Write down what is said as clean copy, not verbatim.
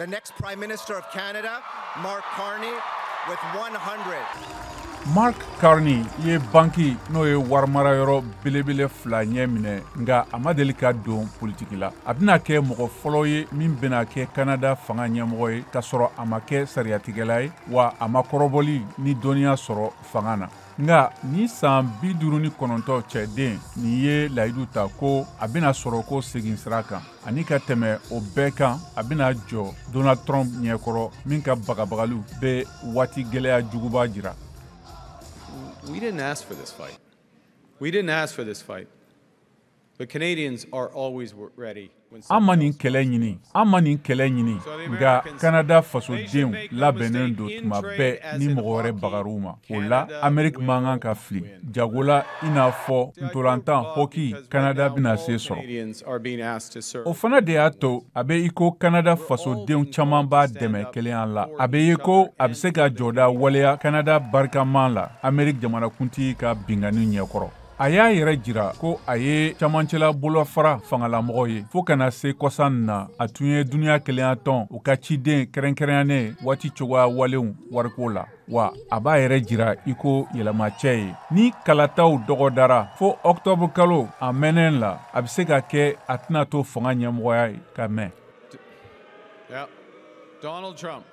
The next Prime Minister of Canada, Mark Carney, with 100. Mark Carney ye banki, n'o ye warimarayɔrɔ belebele fila ɲɛ minɛ, nka a ma deli ka don politiki la. A bɛna kɛ mɔgɔ fɔlɔ ye min bɛna kɛ Kanada fanga ɲɛmɔgɔ ye k'a sɔrɔ a ma kɛ sariyatigɛla ye, wa a ma kɔrɔbɔli ni dɔnniya sɔrɔ fanga na. Nka ni san 59 cɛden nin ye layidu ta ko a bɛna sɔrɔ ko segin sira kan, ani ka tɛmɛ o bɛɛ kan, a bɛna jɔ Donald Trump ɲɛkɔrɔ, min ka bagabagaliw bɛ waati gɛlɛya juguba jira. We didn't ask for this fight. We didn't ask for this fight. But Canadians are always ready. An ma nin kɛlɛ ɲini, an ma nin kɛlɛ ɲini, nka Kanada fasodenw labɛnnen don tuma bɛɛ ni mɔgɔ wɛrɛ bagar'u ma. O la, Ameriki man kan ka fili jago la, i n'a fɔ ntolantan hockey, Kanada bɛna se sɔrɔ. O fana de y'a to a bɛ i ko Kanada fasodenw caman b'a dɛmɛ kelenya la. A bɛ ye ko a bɛ se ka jɔda waleya Kanada barikaman la Ameriki jamanakuntigi ka binkanni ɲɛkɔrɔ. A y'a yɛrɛ jira ko a ye camancɛla bolofara fangalamɔgɔ ye, fo ka na se kɔsa na, a tun ye duniɲa kelenya tɔn u ka ciden kɛrɛnkɛrɛnyanen waati cogoya walenw wariko la, wa a b'a yɛrɛ jira i ko yɛlɛmacɛ ye. Ni kalataw dɔgɔdara fo ɔkutɔburu kalo a mɛnnen la, a bɛ se ka kɛ a tɛna to fanga ɲɛmɔgɔya ye ka mɛn. Donald Trump.